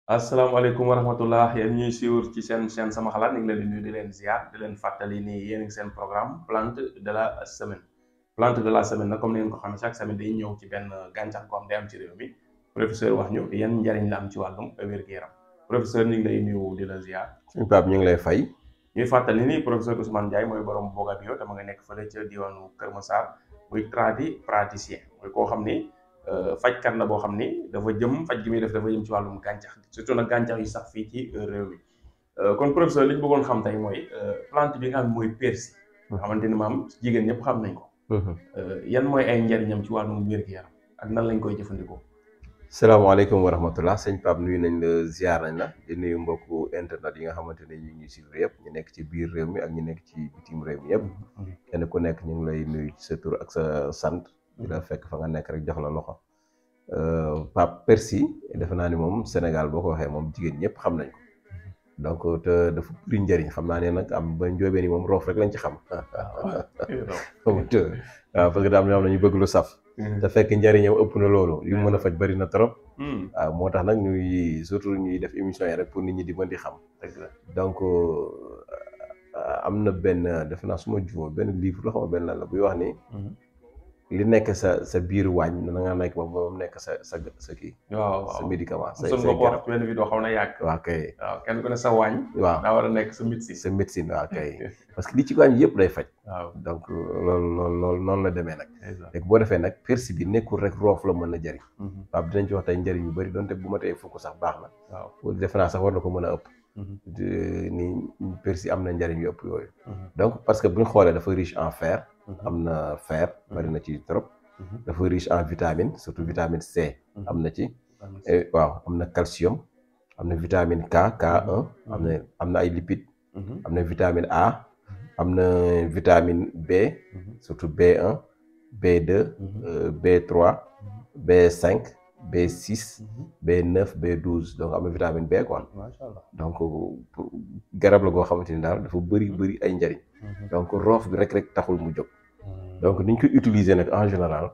asalaamaaleykum wa rahmatullah yéen ñuy suivre ci seen chaîne sama xalaat ñu ngi leen di nuyu di leen ziar di leen fàttali ni yéen a ngi seen programme plante de la semaine plante de la semaine nag comme ni ngeen ko xamee chaque semaine day ñëw ci benn gàncax ko am day am ci réew mi professeur wax ñu yan njariñ la am ci wàllum wér-gu-yaram professeur ñu ngi lay nuyu di la ziar. suñu Pape ñu ngi lay fay. ñuy fàttali ni professeur Ousmane Ndiaye mooy borom Boga Bio te ma nga nekk fële ca diwaanu Kër Massar muy praticien mooy koo xam ni fajkat la boo xam ni dafa jëm faj gi muy def dafa jëm ci wàllum gàncax surtout nag gàncax yi sax fii ci réew mi kon professeur li ñu bëggoon xam tey mooy plante bi nga xam ne mooy persil nga xamante ni maam jigéen ñëpp xam nañ ko yan mooy ay njariñam ci wàllum wér-gu-yaram ak nan lañ koy jëfandikoo. salaamaaleykum wa rahmatullah sëñ Pape nuyu nañ la ziar nañ la di nuyu mbokku internet yi nga xamante ne ñu ngi suivre yëpp ñu nekk ci biir réew mi ak ñu nekk ci bitim réew mi yëpp kenn ku nekk ñu ngi lay nuyu ci sa tur ak sa sant di la fekk fa nga nekk rek jox la loxo Pape persil defe naa ni moom Sénégal boo ko waxee moom jigéen ñëpp xam nañ ko donc te dafa bëri njëriñ xam naa ne nag am ba njóobeen yi moom roof rek lañ ci xam waaw parce que daam ñoo xam ne ñu bëgg lu saf te fekk njëriñam ëpp na loolu li mu mën a faj bëri na trop waaw moo tax nag ñuy surtout ñuy def émission yi rek pour nit ñi di mën di xam donc am na benn defe naa suma juuma benn livre la xam benn lan la buy wax ni li nekk sa biir waañ na nga nekk moom nekk sa kii. waaw sa médicament say garab benn vidéo xaw na yàgg. waaw kay. waaw kenn ku ne sa waañ. waaw daa war a nekk sa médecine. sa médecine waaw kay parce que li ci waañ yëpp day faj. waaw donc loolu noonu la demee nag. léegi boo defee nag persil bi nekkul rek roof la mën a jëriñ. waaw dinañ ci wax tey njëriñ yu bëri donte bu ma tey fukk sax baax na. waaw defe naa sax war na ko mën a ëpp. ni persil am na njëriñ yu ëpp yooyu. donc parce que bu ñu xoolee dafa riche en fer. am na fer bari na ci trop. dafa riche en vitamine surtout vitamine C. am na ci. waaw am na calcium. am na vitamine K1. am na ay lipides. am na vitamine A. am na vitamine B. surtout B1 B2 B3 B5 B6 B9 B12 donc am na vitamine B quoi. macha allah donc garab la goo xamante ni daal dafa bëri ay njariñ. donc roof bi rek taxul mu jóg. donc ni ñu koy utiliser nag en général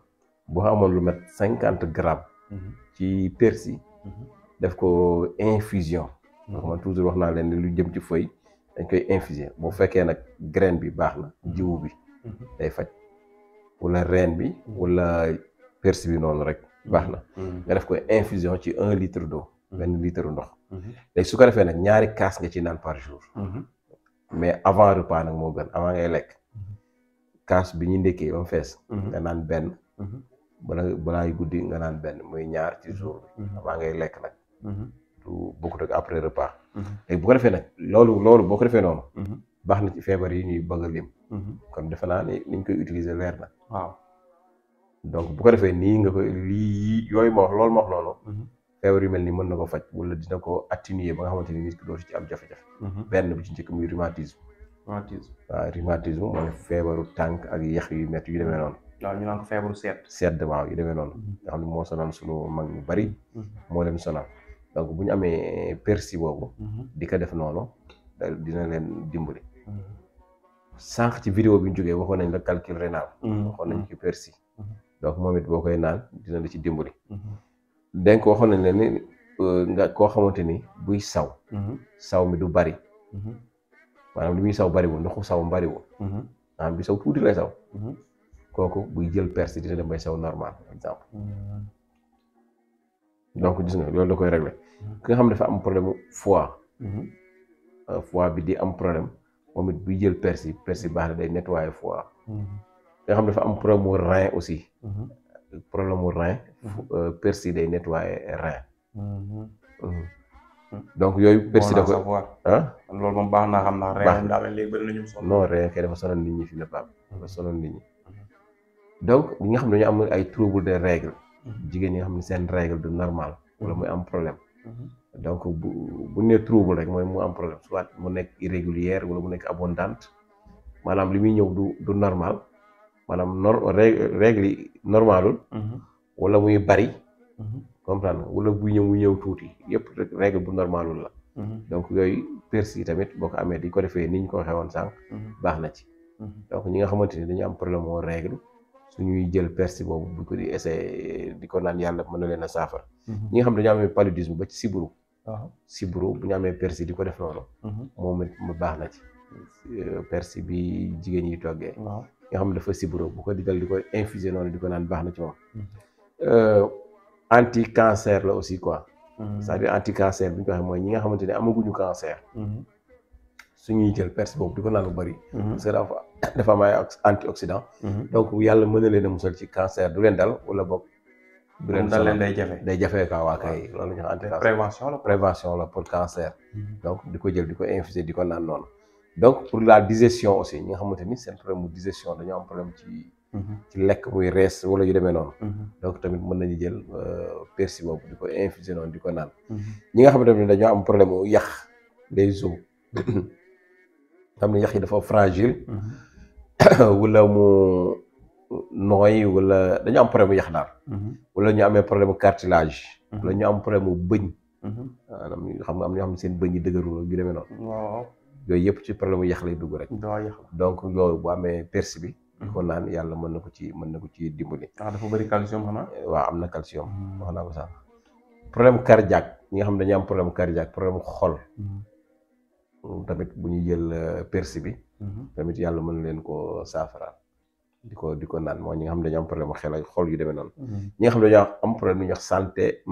boo amoon lu mat 50 grammes. ci persil. def ko infusion. donc man toujours wax naa leen ni lu jëm ci feuille dañ koy infuser boo fekkee nag graine bi baax na jiwu bi day faj wala reen bi wala persil bi noonu rek baax na nga def ko infusion ci 1 litre d'eau benn litre ndox léegi su ko defee nag ñaari kaas nga ci naan par jour mais avant repas nag moo gën avant ngay lekk kaas bi ñu ndekkee ba mu fees nga naan benn balaa guddi nga naan benn muy ñaar ci jour bi avant ngay lekk nag du bokkut ak après repas léegi bu ko defee nag loolu boo ko defee noonu baax na ci feebar yi ñuy bëgg a lim kon defe naa ni niñ koy utiliser leer na waaw donc bu ko defee nii nga koy lii yooyu ma wax loolu ma wax noonu feebar yu mel ni mën na ko faj wala dina ko atténuer ba nga xamante ni nit ki dootu ci am jafe-jafe benn bi ci njëkk muy rhumatisme waaw rhumatisme mooy feebaru tànk ak yax yu métti yu demee noonu waaw ñu naan ko feebaru sedd waaw yu demee noonu nga xam ne moo sonal sunu mag ñu bari moo leen sonal donc bu ñu amee persil boobu di ko def noonu dina leen dimbali sànq ci vidéo bi ñu jógee waxoon nañ la calcul rénal waxoon nañ ci persil donc moom it boo koy naan dina la ci dimbali donc waxoon nañ leen ni nga koo xamante ni buy saw mi du bari maanaam li muy saw bariwul ndoxu saw bariwul maanaam bi saw tuuti lay saw kooku buy jël persil dina dem bay saw normal par exemple donc gis nga loolu da koy régler ki nga xam ne dafa am problème foie bi di am problème moom it buy jël persil baax na day nettoyer foie nga xam ne dafa am problème mu rein aussi persil day nettoyer rein donc yooyu persil da ko loolu moom baax naa xam naa rein daa mel léegi bëri nañu sonn non rein kay dafa sonal nit ñi fi ne Pape dafa sonal nit ñi donc ñi nga xam ne dañu am ay trouble de règle jigéen ñi nga xam ne seen règle du normal wala muy am problème donc bu nee trouble rek mooy mu am problème soit mu nekk irrégulière wala mu nekk abondante maanaam li muy ñëw du normal maanaam règle yi normalul wala muy bari comprendre wala buy ñëw mu ñëw tuuti yëpp rek règle bu normalul la donc yooyu persil tamit boo ko amee di ko defee ni ñu ko waxee woon sànq baax na ci donc ñi nga xamante ni dañu am problème moo règle suñuy jël persil boobu bu ko di essayer di ko naan yàlla mën na leen a saafara ñi nga xam dañu amee paludisme ba ci sibiru sibro bu ñu amee persil di ko def noonu moom it mu baax na ci persil bi jigéen ñi toggee nga xam ne dafa sibro bu ko digal di ko infuser noonu di ko naan baax na ci moom anti cancer la aussi quoi c'est-à-dire anti cancer bi ñu ko waxee mooy ñi nga xamante ne amaguñu cancer suñuy jël persil boobu di ko naan lu bari parce que dafa am ay antioxydant donc yàlla mën na leen a musal ci cancer du leen dal wala boog du leen dal leen day jafe quoi waa kay loolu ñu wax anti prévention prévention la pour cancer donc di ko jël di ko infuser di ko naan noonu donc pour la digestion aussi ñi nga xamante ni seen problème mu digestion dañoo am problème ci lekk muy rees wala yu demee noonu donc tamit mën nañu jël persil boobu di ko infuser noonu di ko naan ñi nga xamante ne dañoo am problème mu yax les os xam ne yax yi dafa fragile wala mu nooy wala dañu am problème mu yax daal wala ñu amee problème mu cartilage wala ñu am problème mu bëñ maanaam xam nga am ñoo xam ne seen bëñ yi dëgërul yu demee noonu yooyu yëpp ci problème mu yax lay dugg rek donc yooyu bu amee persil bi di ko naan yàlla mën na ko ci dimbali dafa bëri calcium xanaa waaw am na calcium wax naa ko sax problème cardiaque ñi nga xam ne dañu am problème cardiaque problème xol tamit bu ñu jël persil bi tamit yàlla mën na leen ko saafara di ko naan moo ñi nga xam ne dañu am problème xel ak xol yu demee noonu ñi nga xam ne dañoo am problème lu ñuy wax santé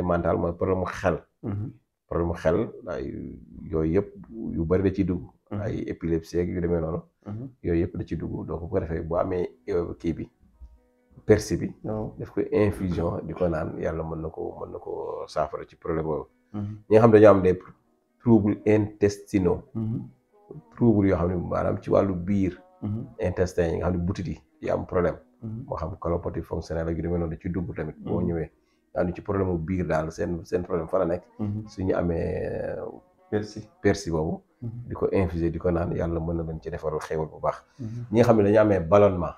mentale mooy problème mu xel ay yooyu yëpp yu bari da ciy dugg ay épilepsie ak yu demee noonu yooyu yëpp da ciy dugg donc bu ko defee bu amee kii bi persil bi daf ko infusion di ko naan yàlla mën na ko saafara ci problème boobu ñi nga xam ne dañoo am des troubles intestinaux troubles yoo xam ne maanaam ci wàllu biir intestin yi nga xam ne butit yi am problème moo xam colopathie fonctionnelle ak yu demee noonu da ci dugg tamit boo ñëwee nga xam ne ci problème bu biir daal seen problème fa la nekk suñu amee persil boobu di ko infuser di ko naan yàlla mën na leen ci defaral xéwal bu baax ñi nga xam ne dañu amee ballonnement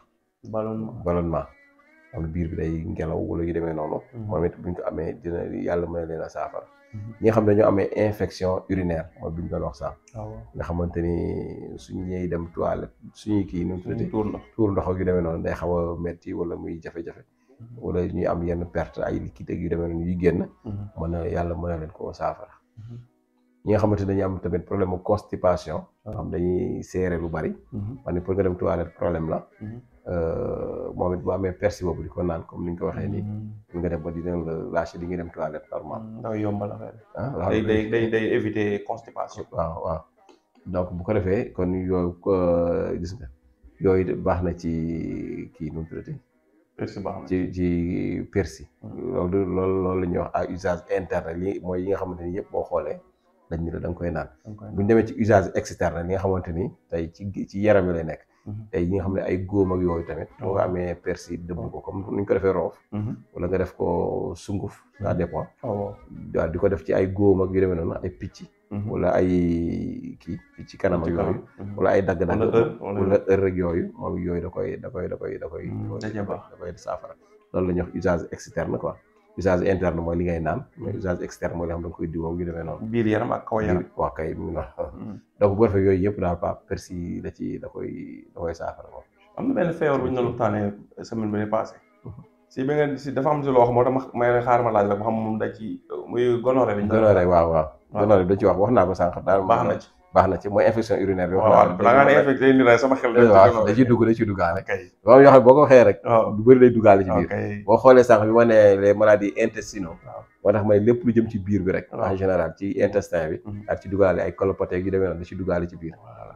xam ne biir bi day ngelaw wala yu demee noonu moom it buñ ko amee dina yàlla mën na leen a saafara ñi nga xam ne dañoo amee infection urinaire mooy bi ñu doon wax sax nga xamante ni suñu ñëwee dem toilette suñuy kii nu mu tuddati tuur ndox ak yu demee noonu day xaw a metti wala muy jafe-jafe wala ñuy am yenn perte ay liquide yu demee noonu yuy génn yàlla mën na leen koo saafara ñi nga xamante dañuy am tamit problème constipation xam dañuy seere lu bari wax ni pour nga dem toilette problème la moom it bu amee persil boobu di ko naan comme ni ñu ko waxee nii nga dem ba dina la lâché di nga dem toilette normal da yombal affaire day éviter constipation waaw donc bu ko defee kon yooyu gis nga yooyu baax na ci kii nu mu tuddati persil baax na ci persil loolu la ñuy wax à usage interne lii mooy yi nga xamante ni yëpp boo xoolee dañ ni la da nga koy naan bu ñu demee ci usage externe li nga xamante ni tey ci yaram yi lay nekk tey yi nga xam ne ay góom ak yooyu tamit boo ko amee persil dëbb ko comme ni ñu ko defee roof wala nga def ko sunguf ça dépend waaw di ko def ci ay góom ak yu demee noonu ay picc wala ay picc kanam ak yooyu wala ay dagg-dagg wala ër ak yooyu moom yooyu da koy saafara loolu la ñuy wax usage externe quoi usage interne mooy li ngay naan mais usage externe mooy li xam da nga koy diwoo yu demee noonu biir yaram ak kaw yaram waaw kay mu ngi noonu donc bu defee yooyu yëpp daal pa persil da koy saafara moom am na benn feebar bu ñu doon waxtaanee semaine bi passé si bi nga si dafa am si loo xam moo tax may xaar ma laaj la ba xam moom da ci muy gonorrhée bi waaw gonorrhée da ci wax naa ko sànq daal baax na ci mooy infection urinaire bi waaw da nga ne infection urinaire sama xel waaw da ciy duggaale waaw yoo xam boo ko waxee rek du bëri day duggaale ci biir boo xoolee sànq bi ma ne les maladies intestinaux moo tax may lépp lu jëm ci biir bi rek en général ci intestin bi ak ci duggaale ay colopathie yu demee noonu da ci duggaale ci biir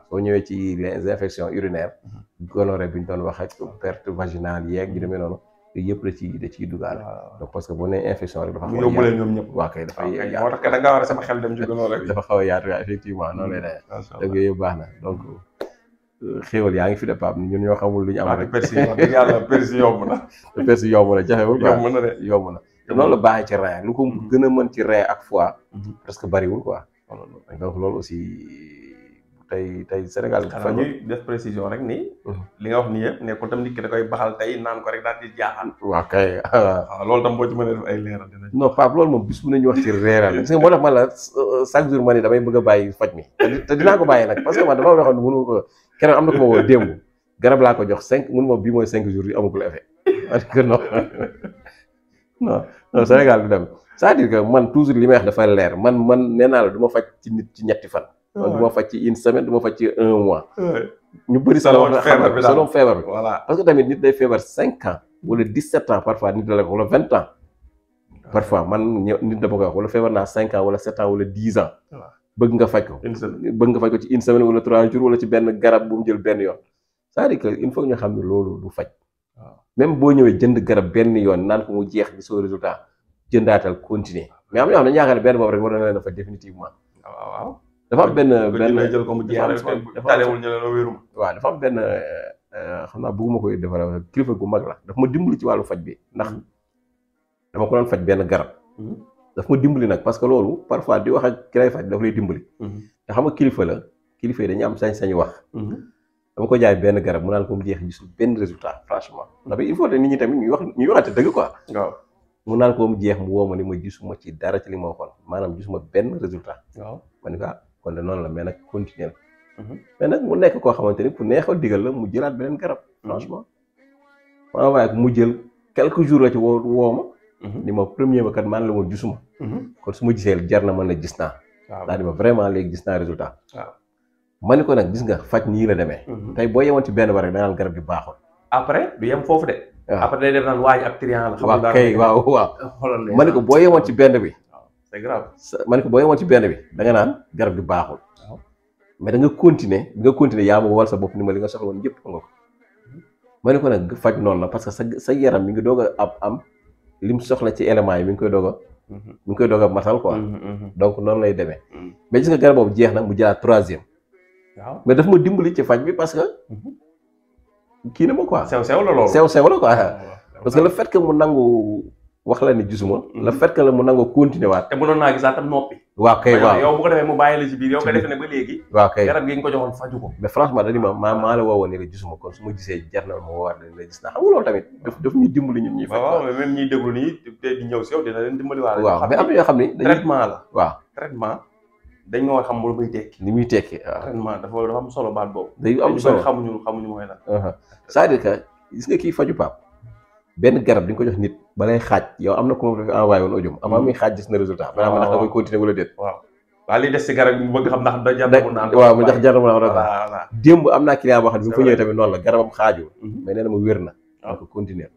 soo ñëwee ci les infections urinaires gonorrhée bi ñu doon wax ak perte vaginale yeeg yu demee noonu yooyu yëpp da ciy duggaale donc parce que bu nee infection rek dafa xaw a yóbbu leen ñoom ñëpp waaw kay dafay moo tax da ngaa war a sama xel dem ci gonorrhée dafa xaw a yaatu effectivement noonu lay demee donc yooyu yëpp baax na donc xéwal yaa ngi fi de Pape ñun ñoo xamul lu ñu am rek persil wax dëgg yàlla persil yomb na persil yomb na jafewul yomb na de yomb na te noonu la baaxee ci rein lu ko gën a mën ci rein ak foie presque bariwul quoi donc loolu aussi tey Sénégal xanaa ñuy def précision rek nii li nga wax nii yëpp nekkul tam nit ki da koy baxal tey naan ko rek daal di jaaxal waaw kay waaw loolu tam boo ci mën a def ay leeral dina non Pape loolu moom bis bu nañu wax ci reeral parce que moo tax man la chaque jour ma ni damay bëgg a bàyyi faj mi te dinaa ko bàyyi nag parce que man dama waxoon mënu ko keroog am na ko ma woo démb garab laa ko jox 5 mënu ma bii mooy 5 jours yi amagul effet parce que non non non Sénégal du dem c'est-à-dire que man toujours li may wax dafa leer man nee naa la du ma faj ci nit ci ñetti fan. man du ma faj ci une semaine du ma faj ci un mois. ñu bëri selon feebar bi voilà parce que tamit nit day feebar 5 ans wala 17 ans parfois nit da la wala 20 ans. parfois man nit dama koy wax wala feebar naa 5 ans wala 7 ans wala 10 ans. bëgg nga faj ko. bëgg nga faj ko ci une semaine wala 3 jours wala ci benn garab bu mu jël benn yoon. c'est-à-dire que il faut ñu xam ne loolu du faj. même boo ñëwee jënd garab benn yoon naan ko mu jeex bi soo résultat jëndaatal continuer mais am na ñoo xam ne yaakaar ne benn boobu rek war na leen a faj définitivement. waaw dafa am benn jël ko mu jeex talewul ñu la wérum. waaw dafa am benn xam naa bëgguma koy defal kilifa gu mag la dafa ma dimbali ci wàllu faj bi ndax dama ko doon faj benn garab. daf ma dimbali nag parce que loolu parfois di wax ak ki lay faj daf lay dimbali. te xam nga kilifa yi dañuy am sañ-sañu wax. dama ko jaay benn garab mu naan ko mu jeex gisul benn résultat franchement ndax il faut que nit ñi tamit ñuy waxante dëgg quoi. waaw mu naan ko mu jeex mu woo ma ni ma gisuma ci dara ci li ma waxoon maanaam gisuma benn résultat. waaw ma ni ko kon de noonu la mais nag continuer mais nag mu nekk koo xamante ni ku neexal digal la mu jëlaat beneen garab. franchement ma envoyé ko mu jël quelques jours la ci woo ma. ni ma premier ba kat man la woon gisuma. kon su ma gisee jar na mën na gis naa. waaw daal di ma vraiment léegi gis naa résultat. waaw ma ni ko nag gis nga faj nii la demee. tey boo yemoon ci benn ba rek da naan garab gi baaxul. après du yem foofu de. après day def naan waaj ab triant la. waaw kay waaw. ma ni ko boo yemoon ci benn bi. c'est grave. ma ni ko boo yemoon ci benn bi da nga naan garab gi baaxul. mais da nga continuer yaa ma wal sa bopp ni ma li nga soxla woon yëpp nga ko. ma ni ko nag faj noonu la parce que sa yaram mi ngi doog a am lim soxla ci éléments yi mi ngi koy doog a matal quoi. donc noonu lay demee. mais gis nga garab boobu jeex na mu jëlaat 3e. waaw mais daf ma dimbali ci faj bi parce que kii na ma quoi. sew la loolu sew la quoi. parce que le fait que mu nangu wax la ni gisuma. le fait que la mu nangu continuer waat. te mënoon naa gisaat tam noppi. waaw kay waaw yow bu ko defee mu bàyyi la ci biir yow nga def ne ba léegi. waaw kay garab gi nga ko joxoon faju ko. mais franchement dañu maa la woowoon ne la gisuma kon su ma gisee jar na ma woowaat la gis naa xam nga loolu tamit daf ñuy dimbali ñun ñuy faj. waaw mais même ñuy déglu nii te di ñëw si yow dina leen dimbali waale. waaw mais am na yoo xam ni traitement la. waaw traitement dañ nga war xam lu muy tekki. ni muy tekki waaw. traitement dafa am solo baat boobu. day am solo xamuñu mooy lan. c'est-à-dire que gis nga kii faju Pape benn garab di nga ko jox nit balay xaaj yow am na ko ma envoyé woon audio avant muy xaaj gis na résultat. waaw ndax da koy continuer wala déet. waaw li des si garab bi mu bëgg xam ndax da jar na mu naan. waaw mu ndax jar na mu naan voilà. démb am naa client boo xam ne bi mu fa ñëwee tamit noonu la garabam xaajul. mais nee na ma wér na. waaw ko continuer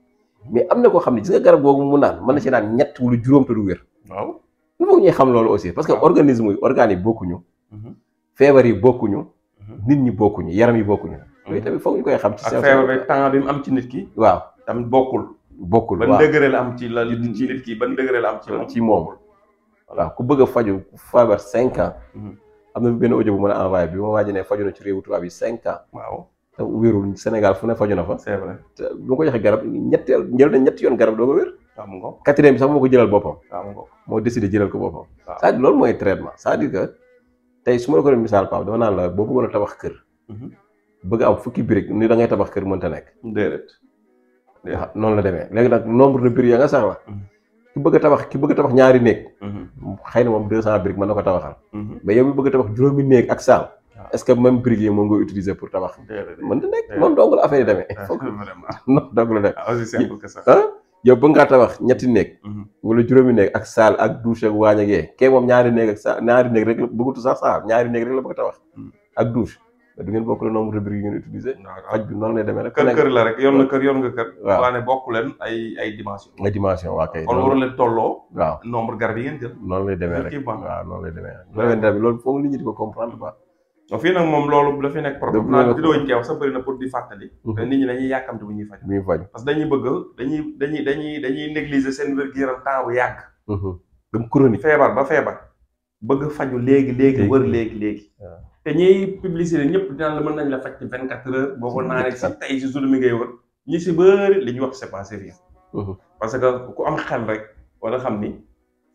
mais am na koo xam ne gis nga garab googu mu naan mën na ci naan ñett wala juróom te du wér. waaw il faut ñuy xam loolu aussi parce que organisme yi organes yi bokkuñu. feebar yi bokkuñu. nit ñi bokkuñu yaram yi bokkuñu. yooyu tamit foog ñu koy xam. ci ak feebar bi temps bi mu am ci nit ki. waaw tamit bokkul. waaw ban degré la am ci nit ki ban degré la am ci moom. voilà ku bëgg a faju feebar 5 ans. am na benn audio bu mën a envoyé bi ma waaj ne faju na ci réewu tubaab yi 5 ans. waaw te wérul Sénégal fu ne faju na fa. c'est vrai te bu ma ko joxee garab jël na ñetti yoon garab doo ko wér. waaw mu ngoog 4e bi sax moo ko jëlal boppam. waaw mu ngoog moo décidé jëlal ko boppam. waaw c'est-à-dire loolu mooy traitement c'est-à-dire que tey su ma la ko doon misaal Pape dama naan la boo bëggoon a tabax kër. bëgg am fukki brique ni da ngay tabax kër mënta nekk. déedéet. waaw noonu la demee léegi nag nombre de briques ya nga sax la. ki bëgg a tabax ñaari néeg. xëy na moom 200 briques mën na ko tabaxal. mais yow mi bëgg a tabax juróomi néeg ak saal. est-ce que même briques yi moom nga utiliser pour tabax. mën na nekk noonu dong la affaire yi demee. noonu dong la demee. aussi simple que ça. yow bëgg ngaa tabax ñetti néeg. wala juróomi néeg ak saal ak douche ak waañ ak yee kee moom ñaari néeg ak saal ñaari néeg rek la bëggutu sax saal ñaari néeg rek la bëgg a tabax. ak douche. du ngeen bokk le nombre de briques yi ngeen utiliser. faj bi noonu lay demee rek. kër la rek yor na kër yor nga kër. waaw waaye bokk leen ay dimension. ay dimension waa kay. kon waru leen tolloo. waaw nombre garab yi ngeen jël. noonu lay demee rek waaw noonu lay demee rek. loolu foog nit ñi di ko comprendre quoi. fii nag moom loolu dafay nekk problème. naa vidéo yi ñu koy wax sax bëri na pour di fàttali. te nit ñi dañuy yàkkamte bu ñuy faj. parce que dañuy bëgg dañuy négliger seen wér-gu-yaram temps bu yàgg. dem chronique. feebar ba feebar. bëgg faju léegi wër léegi. te ñiy publicité ñëpp dinaan la mën nañ la faj ci 24 heures boo ko naanee si tey si jour mi ngay wër ñi si bëri li ñuy wax c'est pas sérieux. parce que ku am xel rek wala xam ni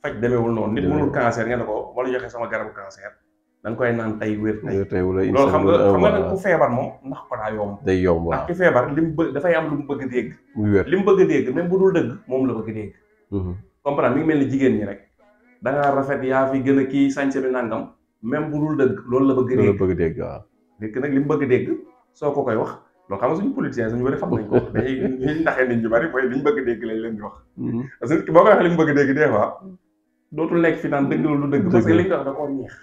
faj demeewul noonu. nit mënul cancer ngeen ne ko wala joxe sama garabu cancer da nga koy naan tey wér tey. loolu xam nga nag ku feebar moom ndax ko daa yomb. day yomb waaw ndax ki feebar li mu bëgg dafay am lu mu bëgg a dégg. muy wér li mu bëgg a dégg même bu dul dëgg moom la bëgg a dégg. comprendre mi ngi mel ni jigéen ñi rek da ngaa rafet yaa fi gën a kii sañse bi nangam. même bu dul dëgg loolu la bëgg a dégg waaw. léegi nag li mu bëgg a dégg soo ko koy wax loolu xam nga suñu politiciens suñu bëri xam nañ ko dañuy naxee nit ñu bari mooy liñ bëgg dégg lañ leen di wax parce que nit ki boo ko waxee li mu bëgg dégg des fois dootul nekk fi naan dëgg lu dëgg parce que li nga wax da koo neex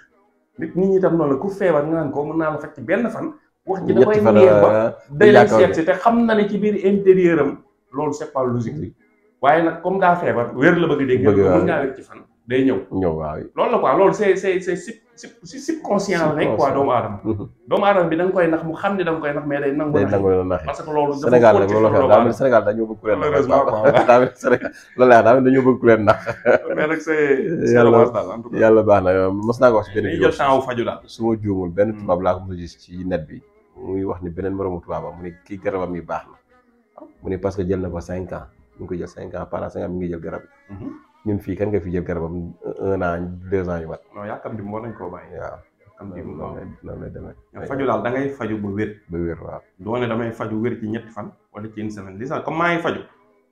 nit ñi tam noonu la ku feebar nga naan ko mën naa la faj ci benn fan wax ji da koy neex ba day lay seet si te xam na ne ci biir intérieur am loolu c'est pas logique waaye nag comme daa feebar wér la bëgg dégg mën ngaa wér ci fan day ñëw waaw loolu la quoi loolu c'est subconscient rek quoi doomu aadama bi da nga koy nax mu xam ne da nga koy nax mais day nangu nax parce que loolu Sénégal nag loolu xew daa mel Sénégal dañoo bëgg ku leen nax daa mel Sénégal loolu daa mel dañoo bëgg ku leen nax mais nag c'est yàlla baax na mos naa ko wax ci benn jël temps faju daal su ma juumul benn tubaab laa ko mos a gis ci net bi muy wax ni beneen moromu tubaabam mu ne kii garabam yi baax na mu ne parce que jël na ko 5 ans mu ngi koy jël 5 ans pendant 5 ans mi ngi jël garab yi ñun fii kan nga fi jël garabam 1 an 2 ans yu mat. non yaakaar bi war nañ koo bàyyi. waaw yaakaar bi noonu lay demee. faju daal da ngay faju ba wér. ba wér waaw. doo ne damay faju wér ci ñetti fan wala ci une semaine déjà comme maa ngi faju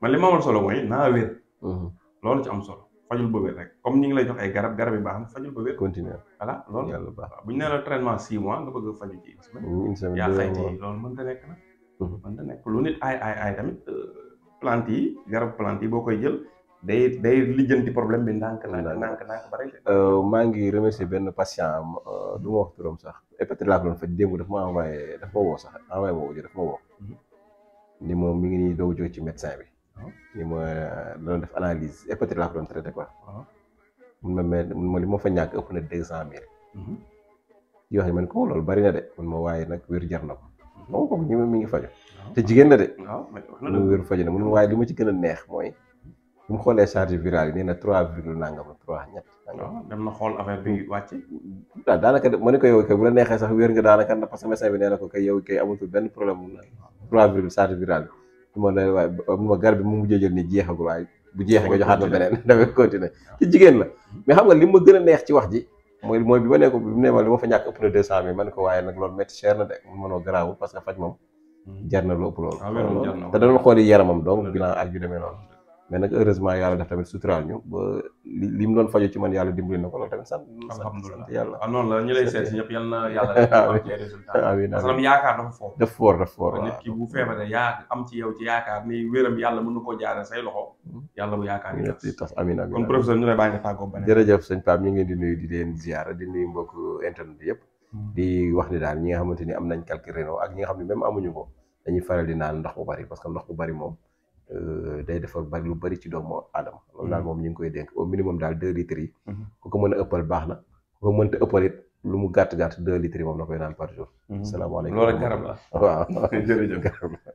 man li ma amal solo mooy naa wér. loolu ci am solo fajul ba wér rek comme ñi ngi lay jox ay garab yi baax na fajul ba wér. continuer voilà loolu yàlla baax bu ñu nee la traitement 6 mois nga bëgg a faju ci une semaine yaa xayti loolu mënta nekk na. mënta nekk lu nit ay tamit plante yi garab plante yi boo koy jël. day lijjanti problème bi ndànk ba rek. maa ngi remercier benn patient am du ma wax turam sax peut-être laa ko doon faj démb daf ma envoyé daf ma woo sax envoyé ma audio daf ma woo. ni moom mi ngi nii doog jóge ci médecin bi. ni ma doon def analyse peut-être laa ko doon traité quoi. mun ma li ma fa ñàkk ëpp na 200,000. yoo xam ne man ko loolu bari na de mun ma waaye nag wér jar na ko. moom kooku ñi mi ngi faju te jigéen la de. mu wér faju na mun ma waaye li ma ci gën a neex mooy. bu mu xoolee charge virale yi nee na 3 virgule nangam la 3 ñett. dem na xool affaire bi wàcc. waaw daanaka ma ne ko yow kay bu la neexee sax wér nga daanaka parce que médecin bi nee na ko kay yow kay amatul benn problème 3 virgule charge virale bi. mu ne waaye mu garab bi mu mujjee jël ni jeexagul waaye bu jeexee nga joxaat ma beneen dafay continuer ci jigéen la. mais xam nga li ma gën a neex ci wax ji mooy bi ma ne ko bi mu ne ma li ma fa ñàkk ëpp na 200,000 ma ne ko waaye nag loolu métti cher na de mënoo garaawul parce que faj moom. jar na lu ëpp loolu. te danoon xooli yaramam donc bilan ak yu demee noonu. mais nag heureusement yàlla def tamit suturaal ñu ba li mu doon faju ci man yàlla dimbali na ko loolu tamit sant yàlla. noonu la ñu lay seet si ñëpp yal na yàlla am ci résultat. amiin parce que yaakaar dafa foor. dafa foor nit ki bu feebaree am ci yow ci yaakaar ni wéram yàlla mën na koo jaaree say loxo. yàlla bu yaakaar yi tas amiin kon professeur ñu lay bàyyi nga tàggoo beneen. jërëjëf sëñ Pape ñu ngi leen di nuyu di leen ziara di nuyu mbokk internet yëpp. di wax ni daal ñi nga xamante ni am nañ calcul rénal ak ñi nga xam ne même amuñu ko dañuy faral di naan ndox bu bari parce que ndox bu bari moom day defar bari lu bari ci doomu aadama loolu daal moom ñu ngi koy dénk au minimum daal 2 litres yi ku ko mën a ëppal baax na ku ko mënta ëppal it lu mu gàtt 2 litres yi moom la koy naan par jour. salaamaaleykum loolu garab la waaw jërëjëf garab la.